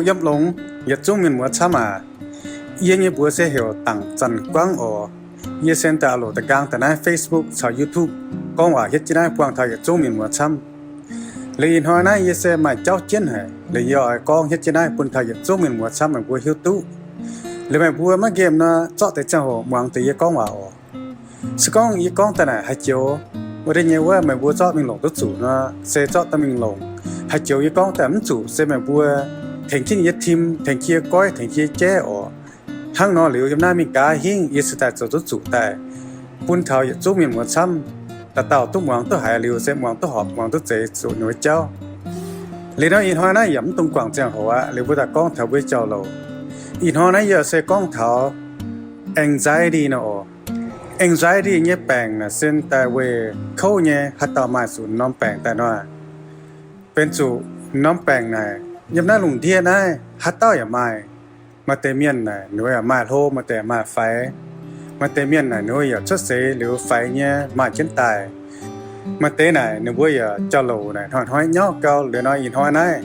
Yiem longx yietc zungv mienh muoz camv aac. Yie nyei mbuox se heuc Dangc Zanc Guangv oc. Yie se daaih loc da'nqaang daaih naaiv Facebook caux YouTube gorngv waac hietv jienv naaiv buangh taux yietc zungv mienh muoz camv. Liuz ih hnoi naaiv yie se maaih jauv jienv haic, liuz yie oix gorngv hietv jienv naaiv bun taux yietc zungv mienh muoz camv meih mbuo hiuv duqv. Liuz meih mbuo maiv nqemh nor, zorqv deix ziangh hoc muangx deix yie gorngv waac oc. Se gorngv yie gorngv daaih naaic haaix joux, wuov deix nyei wuov meih mbuo zorqv mingh longc duqv zuqc nor, se zorqv daaih mingh longc. Haaix joux yie gorngv daaih mv zuqc, se meih mbuo tengx jienv yie tim, tengx jienv yie goiv, tengx jienv yie jaiv oc. Hnangv nor liuz, yiem naaiv mingh gaax hingv yie se daaih zoux duqv zuqc daaih bun taux yietc zungv mienh muoz camv, dauh dauh duqv muangx duqv haiz liuz se muangx duqv horpc, muangx duqv zeiz zuqc ninh mbuo jauv. Liuz nor ih hnoi naaiv yaac mv dungx guangc ziangh hoc aqv. Liuz mbuo daaih gorngv taux mbuo jauv-louc. Ih hnoi naaiv yie se gorngv taux anxiety nor oc. Anxiety nyei baengc naaic se daaih weic kouv nyei haaix dauh maaih zuqc norm baengc daaih nor, benx zuqc norm baengc naaic yiem naaiv lungh ndiev naaiv haaix dauh yaac maaih. Maaih deix mienh naaic ninh mbuo yaac maaih hlo, maaih deix maaih faix. Maaih deix mienh naaic ninh mbuo yaac cuotv seix liuz faix nyei maaih jienv daaih. Maaih deix naaic ninh mbuo yaac jauv-louc naaic hnoi-hnoi nyauv gau. Liuz nor ih hnoi naaiv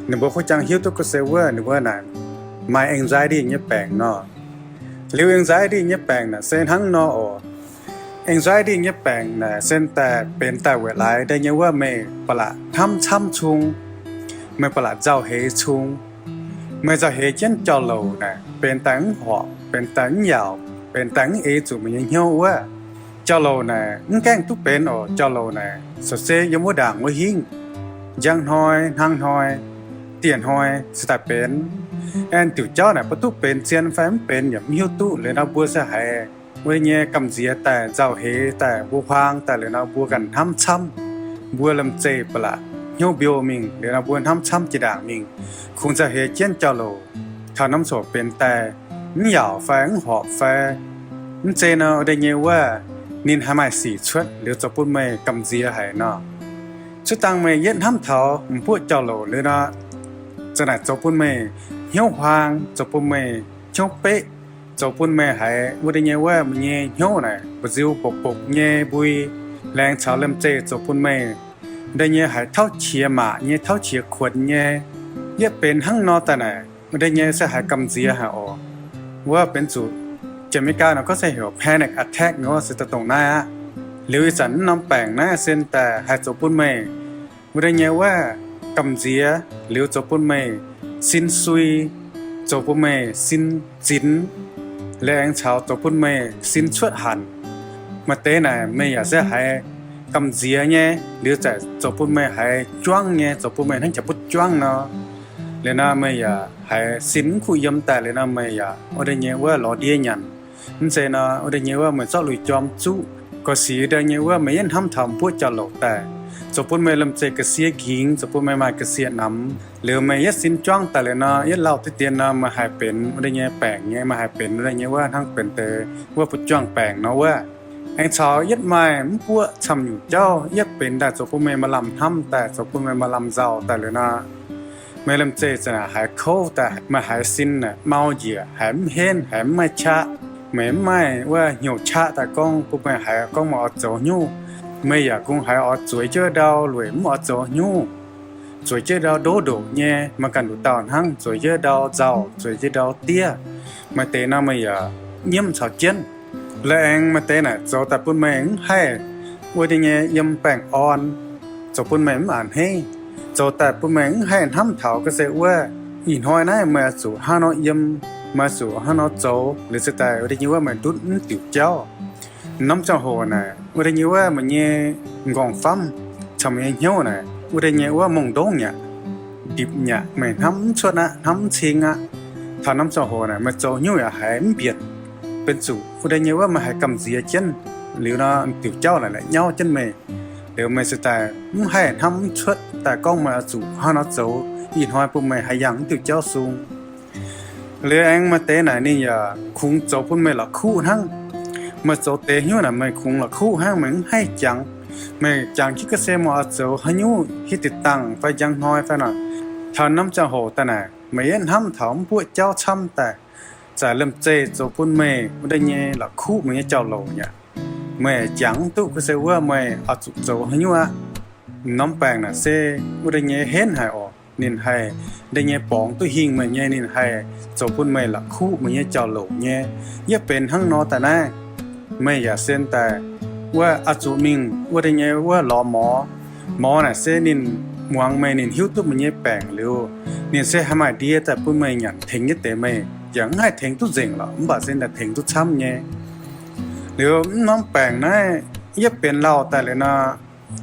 ninh mbuo kuv jangx hiuv duqv gorngv se wuov ninh mbuo naaic maaih anxiety nyei baengc nor. Liuz anxiety nyei baengc naaic se hnangv nor oc. Anxiety nyei baengc naaic se daaih benx daaih weic laaix deix nyei wuov meih ba'laqc hnamv camv cung, meih ba'laqc nzauh heix cung. Meih nzauh heix jienv jauv-louc naaic benx daaih mv horpc, benx daaih mv yaauc, benx daaih mv eix zuqc meih nyei hnyouv wuov. Jauv-louc naaic mv gaengh duqv benx oc. Jauv-louc naaic se se yiem wuov ndaangc wuov hingv, njang hnoi, hnangv hnoi, dieh hnoi se daaih benx. Aengx diuc jauv naaic bun duqv benx zien fai mv benx yaac mv hiuv duqv. Liuz nor mbuo se haiz wuov deix nyei gamh nziex daaih, nzauh heix daaih, mbuo huaang daaih, liuz nor mbuo ganh hnamv camv. Mbuo liemh zeih ba'laqc hnyouv mbiouh mingh, liuz nor mbuo hnamv camv jiex ndaangc mingh, kungx nzauh heix jienv jauv-louc. Taux norm ziangh hoc benx daaih mv yaauc fai mv horpc fai mv zeiz nor, wuov deix nyei wuov ninh haih maaih sic cuotv liuz zoux bun meih gamh nziex haic nor. Cuotv dangh meih yietv hnamv taux m'buoqv jauv-louc liuz nor, za'naaic zoux bun meih hnyouv huaang, zoux bun meih hnyouv beqv, zoux bun meih haiz wuov deix nyei wuov meih nyei hnyouv naaic mba'nziu bopc-bopc nyei mbui, laengz caux liemh zeih zoux bun meih wuov deix nyei haiz tauv qiex maac nyei, tauv qiex kuonx nyei. Yietv benx hnangv nor daaih naaic, wuov deix nyei se haiz gamh nziex haic oc. Wuov benx zuqc jiex America nor gorngv se heuc panic attack nor, se daaih dongh naaiv aqv. Liuz ih zanc mv norm baengc naaiv se daaih haih zoux bun meih wuov deix nyei wuov gamh nziex, liuz zoux bun meih sin sui, zoux bun meih sin zinx, liuz aengx caux zoux bun meih sin cuotv hanc. Maaih deix naaic meih yaac se haiz gamh nziex nyei, liuz zaqc zoux bun meih haiz juangv nyei, zoux bun meih hnangv jaax butv juangv nor. Liuz nor meih yaac haiz sin mv kuh yiem daaih, liuz nor meih yaac wuov deix nyei wuov lorz ndiev nyanc. Mv zeiz nor, wuov deix nyei wuov meih zorqv lui jorm zuqv. Gorx-sic wuov deix nyei wuov meih yietv hnamv taux m'buoqv jauv-louc daaih, zoux bun meih liemh zeih ga'sie nqingx, zoux bun meih maaih ga'sie namx. Liuz meih yietv sin juangv daaih, liuz nor yietv lauh diqv dien nor, meih haih benx wuov deix nyei baengc nyei, meih haih benx wuov deix nyei wuov hnangv benx deix wuov butv juangv baengc nor wuov. Aengx caux yietv maaih mv buoqv camv nyungc jauv yietv benx daaih, zoux bun meih maaih lamh hnamv daaih, zoux bun meih maaih lamh nzauh daaih, liuz nor meih liemh zeih za'naaic haiz kouv daaih, meih haiz sin naaic mau njiec, haiz mv henv, haiz mv maaih qaqv. Meih mv maaih wuov hnyouv qaqv daaih gorngv bun meih haiz gorngv meih oix zoux haaix nyungc. Meih yaac kungx haiz oix zueiz jienv ndau lueic mv oix zoux haaix nyungc. Zueiz jienv ndau ndoqv ndoqc nyei, maaih ganh nduqc dauh hnangv, zueiz jienv ndau nzauh, zueiz jienv ndau diev. Maaih deix nor meih yaac nyiemv caux jienv. La'aengx maaih deix naaic zoux daaih bun meih mv haih wuov deix nyei yiem baengh orn, zoux bun meih mv a'hneiv, zoux daaih bun meih mv haih hnamv taux gorngv se wuov ih hnoi naaiv meih oix zuqc hnangv nor yiem, meih oix zuqc hnangv nor zoux, liuz se daaih wuov deix nyei wuov meih ndutv mv diuc jauv. Norm ziangh hoc naaic wuov deix nyei wuov meih nyei m'nqorngv-famv caux meih nyei hnyouv naaic wuov deix nyei wuov mongh ndongv aqv, ndipc aqv, meih hnamv mv cuotv aqv, hnamv mv cing aqv. Taux norm ziangh hoc naaic meih zoux haaix nyungc yaac haiz mv mbienc, benx zuqc wuov deix nyei wuov meih haiz gamh nziex jienv. Liuz nor diuc jauv naaic la'nyauv jienv meih. Liuz meih se daaih mv haih hnamv mv cuotv daaih gorngv meih oix zuqc hnangv nor zoux ih hnoi bun meih haih yangh mv diuc jauv sung. Liuz aengx maaih deix naaic ninh yaac kungx zoux bun meih la'kuqv hnangv. Meih zoux deix hnyouv naaic meih kungx la'kuqv hnangv, meih mv haih jangx. Meih jangx jienv gorngv se meih oix zoux haaix nyungc hitv deix dangh fai njang hnoi fai nor. Taux norm ziangh hoc daaih naaic meih yietv hnamv taux mv buoqv jauv camv daaih, zaqc liemh zeih zoux bun meih wuov deix nyei la'kuqv meih nyei jauv-louc aqv. Meih jangx mv duqv gorngv se wuov meih oix zuqc zoux haaix nyungc aqv. Norm baengc naaic se wuov deix nyei henv haic oc. Ninh haih deix nyei borngz duqv hingh meih nyei, ninh haih zoux bun meih la'kuqv meih nyei jauv-louc nyei. Yie benx hnangv nor daaih naaiv, meih yaac sen daaih wuov oix zuqc mingh wuov deix nyei wuov lorz morz. Morz naaic se ninh muangx meih, ninh hiuv duqv meih nyei baengc liuz, ninh se haih maaih ndie daaih bun meih nyanc tengx nyei deix meih. Yaac mv haih tengx duqv nzengc lorqc, mv baac se daaih tengx duqv camv nyei. Liuz mv norm baengc naaiv yietv benx lauh daaih liuz nor,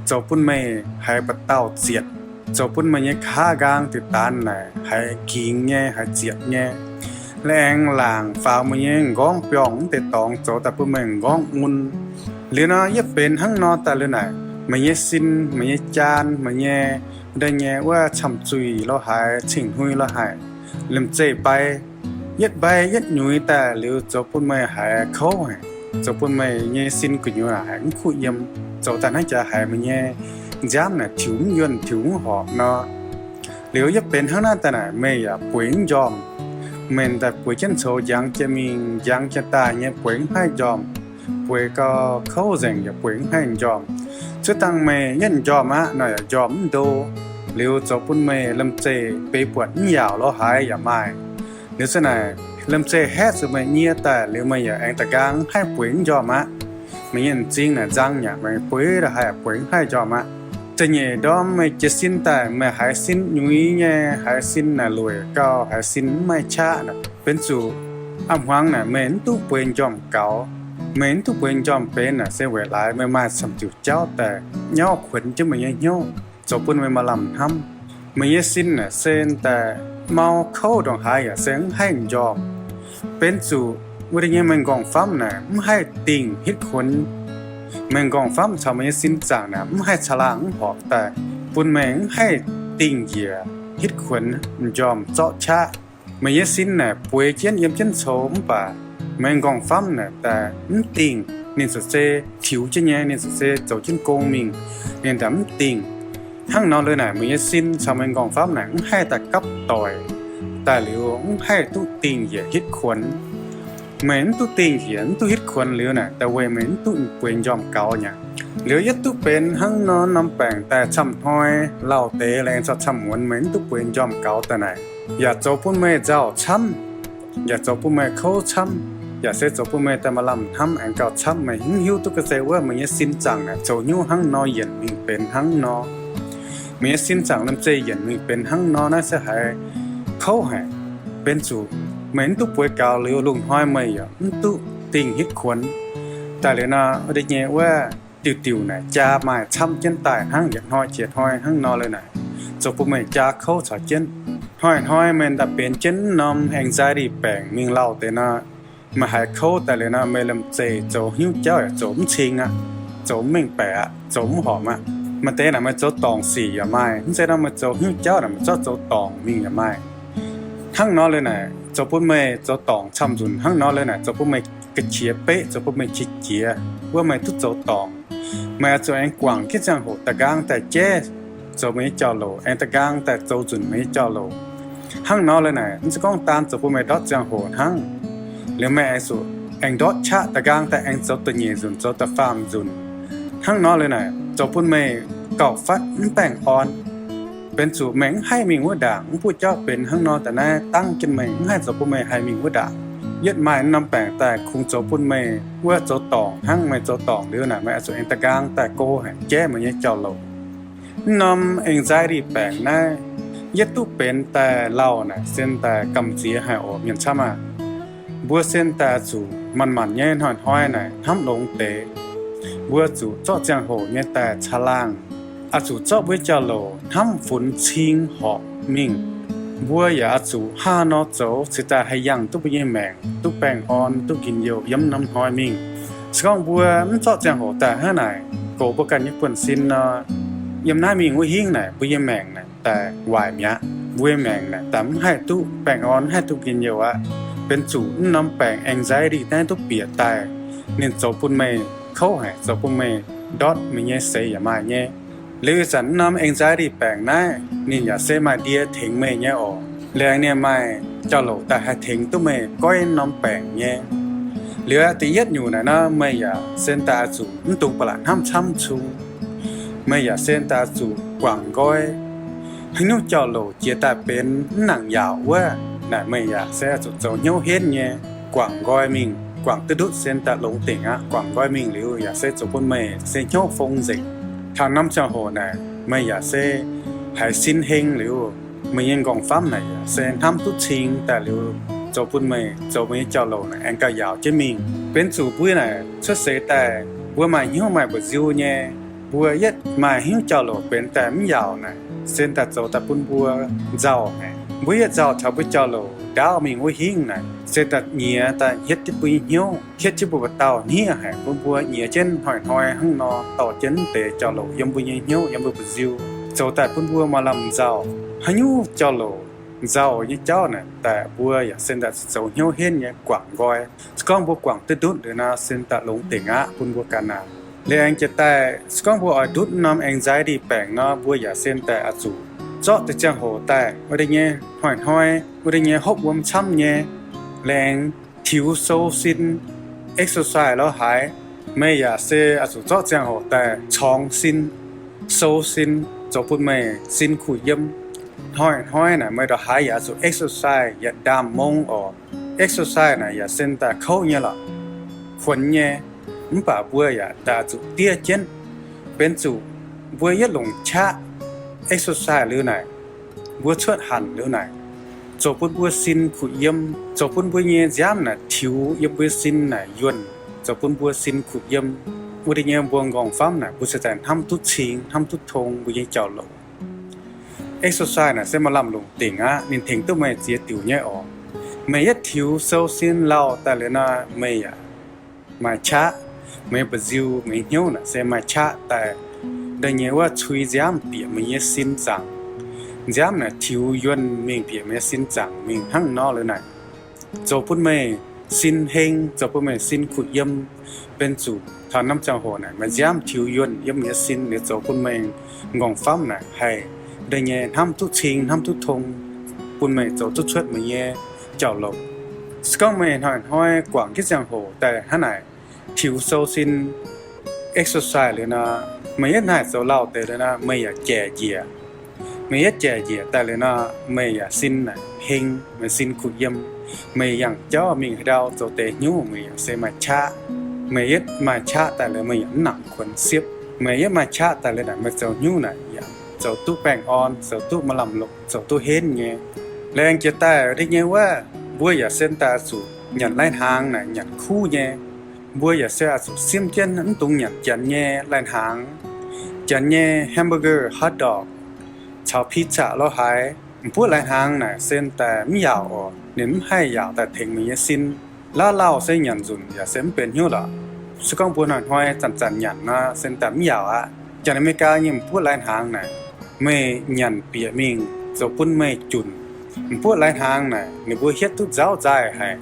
zoux bun meih haiz ba'dauh zietc, zoux bun meih nyei nqa'haav nqaang diqc daanx naaic haiz gingx nyei, haiz zietc nyei. La'aengx laangc faaux meih nyei m'nqorngv biorngh mv deix dorngx, zoux daaih bun meih m'nqorngv mun. Liuz nor yietv benx hnangv nor daaih liuz naaic, meih nyei sin, meih nyei jaan, meih nyei wuov deix nyei wuov camh zuih lo haaix, cing-hnui lo haaix, liemh zeih mbai, yietv mbai yietv nyuiz daaih liuz zoux bun meih haiz kouv haic, zoux bun meih nyei sin gu'nyuoz haiz mv kuv yiem, zoux daaih hnangv jaax haiz meih nyei nziaamv naaic tiux mv yuonh, tiux mv horpc nor. Liuz yietv benx hnangv naaiv daaih naaic, meih yaac bueix mv njormh. Meih daaih bueix jienv coux njangx jiex mingh njangx jiex daaih nyei bueix mv haih njormh. Bueix gau kouv nzengc yaac bueix mv haih njormh. Cuotv dangh meih yietv njormh aqv nor yaac njormh mv ndo. Liuz zoux bun meih liemh zeih beiv buatc mv yaauc lo haaix yaac maaih. Liuz se naaic, liemh zeih haeqv zuqc meih nyie daaih liuz meih yaac aengx da'nqaang mv haih bueix mv njormh aqv. Meih nyei m'zing naaic nzang yaac meih bueix lo haaix yaac bueix mv haih njormh aqv. Da'nyeic ndorm meih jiez sin daaih meih haiz sin nyuiz nyei, haiz sin naaic lueic gauh, haiz sin mv maaih qaqv naaic, benx zuqc a'hmuangx naaic meih mv duqv bueix njormh gaux. Meih mv duqv bueix njormh benx naaic se weic laaix meih maaih camv diuc jauv daaih nyauv kuonx jienv meih nyei hnyouv, zoux bun meih maaih lamh hnamv. Meih nyei sin naaic se daaih mau kouv ndongc haaix yaac se mv haih njormh. Benx zuqc wuov deix nyei meih m'nqorngv-famv naaic mv haih dingh hitv kuonx. Meih m'nqorngv-famv caux meih nyei sin zaangc naaic mv haih caangh laangh mv horpc daaih, bun meih mv haih dingh njiec hitv kuonx m'njormh zorqv qaqv. Meih nyei sin naaic bueix jienv yiem jienv coux mv baac meih m'nqorngv-famv naaic daaih mv dingh. Ninh ziouc se tiux jienv nyei, ninh ziouc se zoux jienv gong mingh, ninh daaih mv dingh. Hnangv nor liuz naaic meih nyei sin caux meih m'nqorngv-famv naaic mv haih daaih gapv doic. Daaih liuz mv haih duqv dingh njiec hitv kuonx. Meih mv duqv dingh njiec, mv duqv hitv kuonx liuz naaic daaih weic meih mv duqv bueix njormh gaux nyei. Liuz yietv duqv benx hnangv nor norm baengc daaih camv hnoi lauh deix la'aengx corc camv muonz meih mv duqv bueix njormh gaux daaih naaic, yaac zoux bun meih nzauh camv, yaac zoux bun meih kouv camv, yaac se zoux bun meih daaih maaih lamh hnamv aengx gauh camv. Meih mv hiuv duqv ga'sie wuov meih nyei sin zaangc naaic zoux hnyouv hnangv nor yienc mingh benx hnangv nor. Meih nyei sin zaangc liemh zeih yienc mingh benx hnangv nor naaiv se haiz kouv haic. Benx zuqc meih mv duqv bueix gaux liuz lungh hnoi meih yaac mv duqv dingh hitv kuonx. Daaih liuz nor wuov deix nyei wuov diuc diuc naaic jaa maaih camv jienv daaih hnangv yietc hnoi jiex hnoi hnangv nor liuz naaic, zoux bun meih jaa kouv caux jienv. Hnoi-hnoi meih daaih benx jienv mv norm anxiety baengc mingh lauh deix nor, meih haiz kouv daaih liuz nor meih liemh zeih zoux hnyouv jauv yaac zoux mv cing aqv, zoux mv mengh baeqc aqv, zoux mv horpc aqv. Maaih deix naaic meih zoux dorngc sic yaac maaih, mv zeiz nor meih zoux hnyouv jauv naaic meih zorqv zoux dorngc mingh yaac maaih. Hnangv nor liuz naaic zoux bun meih zoux dorngc camv nzunc, hnangv nor liuz naaic zoux bun meih ga'qiex beqv, zoux bun meih qiex jiez wuov meih duqv zoux dorngc. Meih oix zuqc aengx guangc jienv ziangh hoc da'nqaang daaih jaiv zoux meih nyei jauv-louc, aengx da'nqaang daaih zoux nzunc meih nyei jauv-louc. Hnangv nor liuz naaic mv zeiz gorngv daan zoux bun meih ndortv ziangh hoc hnangv. Liuz meih aengx zuqc aengx ndortv qaqv da'nqaang daaih aengx zoux da'nyeic nzunc, zoux da'faam nzunc. Hnangv nor liuz naaic zoux bun meih gauh fatv mv baengh orn. Benx zuqc meih mv haih mingh wuov ndaangc, mv buov jauv benx hnangv nor daaih naaiv dangv jienv meih, mv haih zoux bun meih haih mingh wuov ndaangc. Yietv maaih mv norm baengc daaih kungx zoux bun meih wuov zoux dorngc hnangv. Meih zoux dorngc liuz naaic meih oix zuqc aengx da'nqaang daaih go haic jaiv meih nyei jauv-louc. Mv norm anxiety baengc naaiv yietv duqv benx daaih lauh naaic sen daaih gamh nziex haic oc mienh camv aac. Mbuo sen daaih oix zuqc manc-manc nyei hnoi-hnoi naaic hnamv longx deix. Mbuo zuqc zorqv ziangh hoc nyei daaih caangh laangh, oix zuqc zorqv mbuo nyei jauv-louc hnamv funx cing horpc mingh. Mbuo yaac oix zuqc haav nor zoux cingx daaih haih yangh duqv mbuo nyei maengc, duqv baengh orn, duqv njien-youh yiem norm hnoi mingh. Se gorngv mbuo mv zorqv ziangh hoc daaih hnangv naaic goux mbuo ganh nyei buonv-sin nor, yiem naaiv mingh wuov hingv naaic mbuo nyei maengc naaic daaih waaic mi'aqv. Mbuo nyei maengc naaic daaih mv haih duqv baengh orn, mv haih duqv njien-youh aqv. Benx zuqc mv norm baengc anxiety naaiv duqv bieqc daaih, ninh zoux bun meih kouv haic, zoux bun meih ndortv meih nyei seix yaac maaih nyei. Liuz ih zanc mv norm anxiety baengc naaiv ninh yaac se maaih ndie tengx meih nyei oc. Laengz ninh maaih jauv-louc daaih haih tengx duqv meih goiv mv norm baengc nyei. Liuz aqv, da'yietv nyungc naaic nor, meih yaac sen daaih oix zuqc mv dungx ba'laqc hnamv camv cung. Meih yaac sen daaih oix zuqc guangc nqoi. haaix nyungc jauv-louc jiex daaih benx mv nangc yaauc wuov naaic, meih yaac se oix zuqc zoux hnyouv henv nyei guangc nqoi mingh. Guangc duqv ndutv sen daaih longx dingc aqv. Guangc nqoi mingh liuz yaac se zoux bun meih se hnyouv fong nzengc. Taux norm ziangh hoc naaic meih yaac se haiz sin heng liuz, meih nyei nqorngv-famv naaic yaac se hnamv duqv cing daaih liuz, zoux bun meih zoux meih nyei jauv-louc naaic aengx gauh yaauc jienv mingh. Benx zuqc mbuo naaic cuotv seix daaih mbuo maaih hnyouv maaih mba'nziu nyei. Mbuo yietv maaih hnyouv jauv-louc benx daaih mv yaauc naaic, sen daaih zoux daaih bun mbuo nzauh haic. Mbuo yietv nzauh taux mbuo jauv-louc ndaauv mingh wuov hingv naaic, sen daaih nyiex daaih hietv jienv mbuo nyei hnyouv, hietv jienv mbuo buoz-dauh hniev haic, bun mbuo nyiex jienv hnoi-hnoi hnangv nor dorh jienv deix jauv-louc yiem mbuo nyei hnyouv, yiem mbuo mba'nziu, zoux daaih bun mbuo maaih lamh nzauh. Haaix nyungc jauv-louc nzauh nyei jauv naaic daaih mbuo yaac sen daaih zoux hnyouv henv nyei guangc nqoi. Se gorngv mbuo guangc duqv ndutv liuz nor, sen daaih longx dingc aqv bun mbuo ganh aqv. Liuz aengx jiex daaih se gorngv mbuo oix ndutv norm anxiety baengc nor, mbuo yaac sen daaih oix zuqc zorqv deix ziangh hoc daaih wuov deix nyei hnoi-hnoi, wuov deix nyei hopv wuom camv nyei, laengz tiux sou sin, exercise lorz haaix. Meih yaac se oix zuqc zorqv ziangh hoc daaih corngx sin, sou sin, zoux bun meih sin kuh yiem. Hnoi-hnoi naaic meih ndongc haaix yaac oix zuqc exercise yietc ndaamv mong oc. Exercise naaic yaac sen daaih kouv nyei lorqc, kuonx nyei. Mv baac mbuo yaac daaih zuqc diev jienv. Benx zuqc mbuo yietv longc qaqv exercise liuz naaic, mbuo cuotv hanc liuz naaic, zoux bun mbuo sin kuh yiem, zoux bun mbuo nyei nziaamv naaic tiux yiem mbuo sin naaic yuonh, zoux bun mbuo sin kuh yiem. Wuov deix nyei mbuo nqorngv-famv naaic mbuo se daaih hnamv duqv cing, hnamv duqv tong mbuo nyei jauv-louc. Exercise naaic se maaih lamh longc dingc aqv. Ninh tengx duqv meih ziex diuc nyei oc. Meih yietv tiux sou sin lauh daaih liuz nor, meih yaac maaih qaqv. Meih nyei mba'nziu, meih nyei hnyouv naaic se maaih qaqv daaih. Da'nyeic wuov cui nziaamv bieqc meih nyei sin zaangc. Nziaamv naaic tiux yuonh mingh bieqc meih nyei sin zaangc mingh hnangv nor liuz naaic, zoux bun meih sin heng, zoux bun meih sin kuh yiem. Benx zuqc taux norm ziangh hoc naaic meih nziaamv tiux yuonh yiem meih nyei sin liuz zoux bun meih nqorngv-famv naaic haih da'nyeic hnamv duqv cing, hnamv duqv tong, bun meih zoux duqv cuotv meih nyei jauv-louc. Se gorngv meih hnoi-hnoi guangc jienv ziangh hoc daaih hnangv naaic tiux sou sin, exercise liuz nor, meih yietv naaic zoux lauh deix liuz nor, meih yaac jaic njiec. Meih yietv jaic njiec daaih liuz nor, meih yaac sin naaic heng, meih sin kuh yiem. Meih yangh jauv mingh haaix ndau zoux deix hnyouv meih yaac se maaih qaqv. Meih yietv maaih qaqv daaih liuz meih yaac mv nangc kuonx siepv. Meih yietv maaih qaqv daaih liuz naaic meih zoux hnyouv naaic yaac zoux duqv baengh orn, zoux duqv maaih lamh longc, zoux duqv henv nyei. Laengz jiex daaih deix nyei wuov, mbuo yaac sen daaih zuqc nyanc lai-hnaangx naaic nyanc kuv nyei. Mbuo yaac se oix zuqc simv jienv mv dungx nyanc janx nyei lai-hnaangx, janx nyei hamburger, hot dog caux pizza lorz haaix. M'buoqv lai-hnaangx naaic sen daaih mv yaauc oc. Ninh mv haih yaauc daaih tengx meih nyei sin. Lauh lauh se nyanc nzunc yaac se mv benx hnyouv lorqc. Se gorngv mbuo hnoi-hnoi zanc-zanc nyanc nor, sen daaih mv yaauc aqv. Janx America nyei m'buoqv lai-hnaangx naaic, meih nyanc bieqc mingh zoux bun meih junc. M'buoqv lai-hnaangx naaic ninh mbuo hietv duqv nzauv nzaaih haic,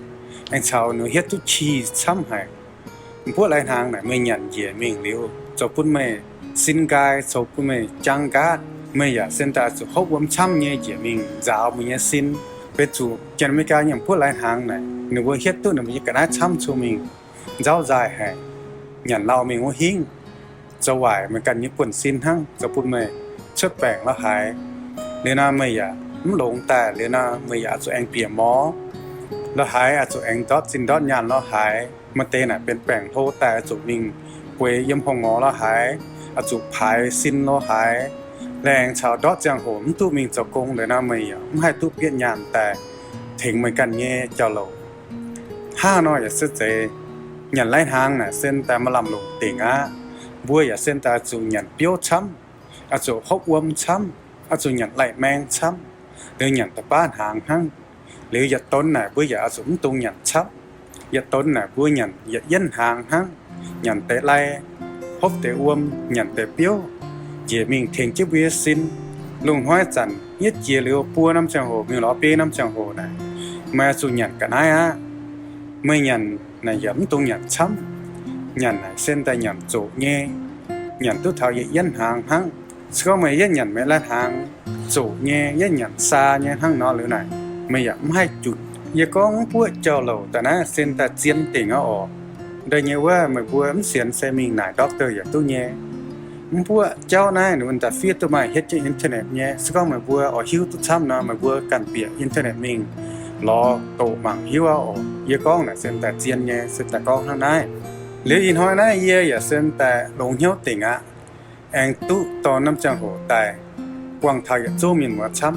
aengx caux ninh hietv duqv qi camv haic. M'buoqv lai-hnaangx naaic meih nyanc njiec mingh liuz, zoux bun meih sin nqaai, zoux bun meih jaang nqaatv. Meih yaac sen daaih zuqc hopv wuom camv nyei njiec mingh nzaaux meih nyei sin. Benx zuqc Janx-America nyei m'buoqv lai-hnaangx naaic, ninh mbuo hietv duqv ninh mbuo nyei ga'naaiv camv cun mingh nzauv nzaaih haic. Nyanc lauh mingh wuov hingv zoux waaic meih ganh nyei buonv-sin hnangv, zoux bun meih cuotv baengc lorz haaix. Liuz nor meih yaac mv longx daaih, liuz nor meih yaac oix zuqc aengx bieqc morz lorz haaix, oix zuqc aengx ndortv zinh ndortv nyaanh lorz haaix. Maaih deix naaic benx baengc hlo daaih oix zuqc mingh bueix yiem horngh ngorx lorz haaix, oix zuqc paaix sin lorz haaix. Laengz caux ndortv ziangh hoc mv duqv mingh zoux gong, liuz nor meih yaac mv haih duqv bieqv nyaanh daaih tengx meih ganh nyei jauv-louc. Hnangv nor yaac se zeiz, nyanc lai-hnaangx naaic sen daaih maaih lamh longc dingc aqv. Mbuo yaac sen daaih zuqc nyanc biouv camv, oix zuqc hopv wuom camv, oix zuqc nyanc lai-maeng camv, liuz nyanc da'baav hnaangx hnangv. Liuz yietc donx naaic mbuo yaac oix zuqc mv dungx nyanc camv. Yietc donx naaic mbuo nyanc yietc yienv hnaangx hnangv, nyanc deix lai, hopv deix wuom, nyanc deix biouv, njiec mingh tengx jienv mbuo nyei sin. Lungh hnoi zanc yietv jiex liuz buo norm ziangh hoc mingh lorz biei norm ziangh hoc naaic, meih oix zuqc nyanc ga'naaiv aqv. Meih nyanc naaic yaac mv dungx nyanc camv. Nyanc naaic sen daaih nyanc zoqc nyei, nyanc duqv taux yietc yienv hnaangx hnangv. Se gorngv meih yietv nyanc meih lai-hnaangx zoqc nyei, yietv nyanc saa nyei hnangv nor liuz naaic, meih yaac mv haih junc. Yie gorngv mv buoqv jauv-louc daaih naaiv sen daaih zien dingc aqv oc. Da'nyeic wuov meih mbuo mv sienx se mingh naaic doctor yaac duqv nyei. Mv buoqv jauv naaiv ninh mbuo daaih fiev duqv maaih hietv jienv internet nyei. Se gorngv meih mbuo oix hiuv duqv camv nor, meih mbuo ganh bieqc internet mingh lorz doqc mangc hiuv aqv oc. Yie gorngv naaic se daaih zien nyei, se daaih gorngv hnangv naaiv. Liuz ih hnoi naaiv yie yaac se daaih longx hnyouv dingc aqv, aengx duqv dorh norm ziangh hoc daaih guangc taux yietc zungv mienh muoz camv.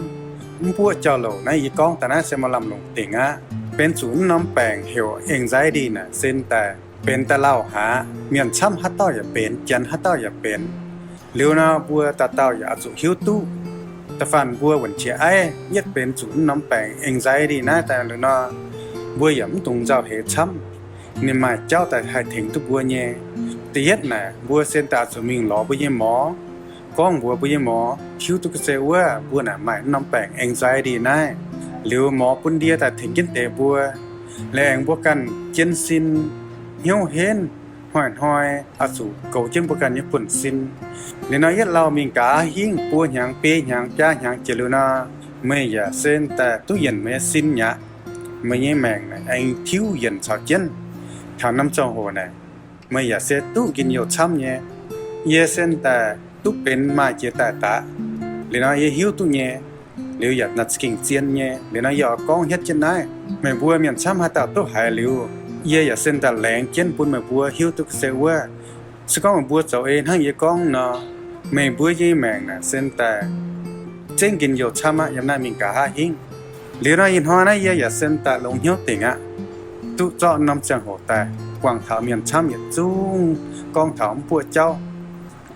Mv buoqv jauv-louc naaiv yie gorngv daaih naaiv se maaih lamh longc dingc aqv. Benx zuqc mv norm baengc heuc anxiety naaic se daaih benx daaih lauh haic. Mienh camv haaix dauh yaac benx, janx haaix dauh yaac benx. Liuz nor mbuo dauh dauh yaac oix zuqc hiuv duqv. Da'faanh mbuo wuonc qiex aiv yietv benx zuqc mv norm baengc anxiety naaiv daaih liuz nor, mbuo yaac mv dungx nzauh heix camv. Ninh maaih jauv daaih haih tengx duqv mbuo nyei. Da'yietv naaic mbuo se daaih oix zuqc mingh lorz mbuo nyei morz, gorngv mbuox mbuo nyei morz hiuv duqv ga'sie wuov mbuo naaic maaih mv norm baengc anxiety naaiv. Liuz morz bun ndie daaih tengx jienv deix mbuo, laengz mbuo ganh jienv sin, hnyouv henv, hnoi-hnoi oix zuqc goux jienv mbuo ganh nyei buonv-sin. Liuz nor yietv lauh mingh nqa'haav hingv buo hnyangx, biei hnyangx, biaa hnyangx jiex liuz nor, meih yaac se daaih duqv yienc meih nyei sin mi'aqv. Meih nyei maengc aengx tiuv yienc caux jienv. Taux norm ziangh hoc naaic, meih yaac se duqv njien-youh camv nyei. Yie se daaih duqv benx maaih jiex daaih daqv. Liuz nor yie hiuv duqv nyei. Liuz yaac naaic za'gengh zien nyei. Liuz nor yie oix gorngv hietv jienv naaiv, meih mbuo mienh camv haaix dauh duqv haiz liuz, yie yaac se daaih laengz jienv bun meih mbuo hiuv duqv ga'sie wuov. Se gorngv meih mbuo zoux ei hnangv yie gorngv nor, meih mbuo nyei maengc naaic se daaih zengv njien-youh camv aqv yiem naaiv mingh nqa'haav hingv. Liuz nor ih hnoi naaiv yie yaac se daaih longx hnyouv dingc aqv, duqv zorqv norm ziangh hoc daaih guangc taux mienh camv yietc zungv, gorngv taux mv buoqv jauv.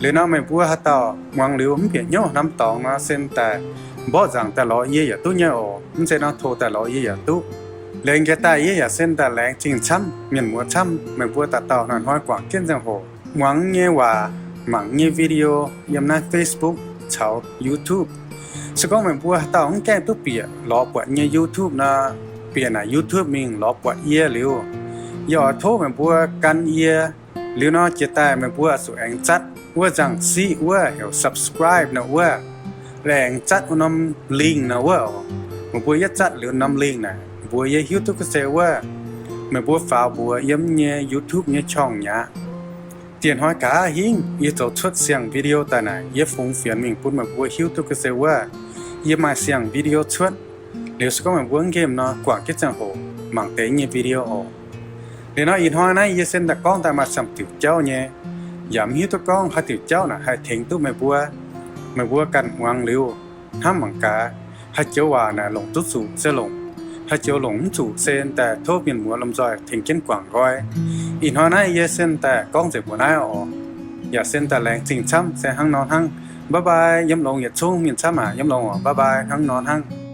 Liuz nor meih mbuo haaix dauh muangx liuz mv bieqc hnyouv hnamv dorngx nor se daaih mborqv nzaangc daaih lorz yie yaac duqv nyei oc. Mv zeiz nor tov daaih lorz yie yaac duqv. Liuz aengx jiex daaih yie yaac se daaih laengz zingh camv mienh muoz camv, meih mbuo dauh dauh hnoi-hnoi guangc jienv ziangh hoc muangx nyei waac, mangc nyei video yiem naaiv Facebook caux YouTube. Se gorngv meih mbuo haaix dauh mv gaengh duqv bieqc lorz buatc nyei YouTube nor, bieqc naaic YouTube mingh lorz buatc yie liuz, yie oix tov meih mbuo gan yie. Liuz nor jiex daaih meih mbuo zuqc aengx zatv wuov nzangc-siqv wuov heuc subscribe nor wuov, laengz zatv wuov norm link nor wuov oc. Meih mbuo yietv zatv liuz norm link naaic, mbuox yie hiuv duqv ga'sie wuov, meih mbuo faaux mbuox yiem nyei YouTube nyei ช่อง mi'aqv. Dieh hnoi nqa'haav hingv yie zoux cuotv siang-video daaih naaic, yie fungx fienx mingh bun meih mbuo hiuv duqv ga'sie wuov, yie maaih siang-video cuotv. Liuz se gorngv meih mbuo nqemh nor guangc jienv ziangh hoc mangc deix nyei video oc. Liuz nor ih hnoi naaiv yie se daaih gorngv daaih maaih camv diuc jauv nyei, yaac mv hiuv duqv gorngv haaix diuc jauv naaic haih tengx duqv meih mbuo. Meih mbuo ganh muangx liuz hnamv mangc gaax, haaix joux waac naaic longc duqv zuqc se longc, haaix joux longc mv zuqc se daaih tov mienh muoz lomh nzoih tengx jienv guangc nqoi. Ih hnoi naaiv yie se daaih gorngv nzengc mbuox naaiv oc. Yaac se daaih laengz zingh camv se hnangv nor hnangv. Bye bye, yiem longx yietc zungv mienh camv aac, yiem longx oc, bye bye, hnangv nor hnangv.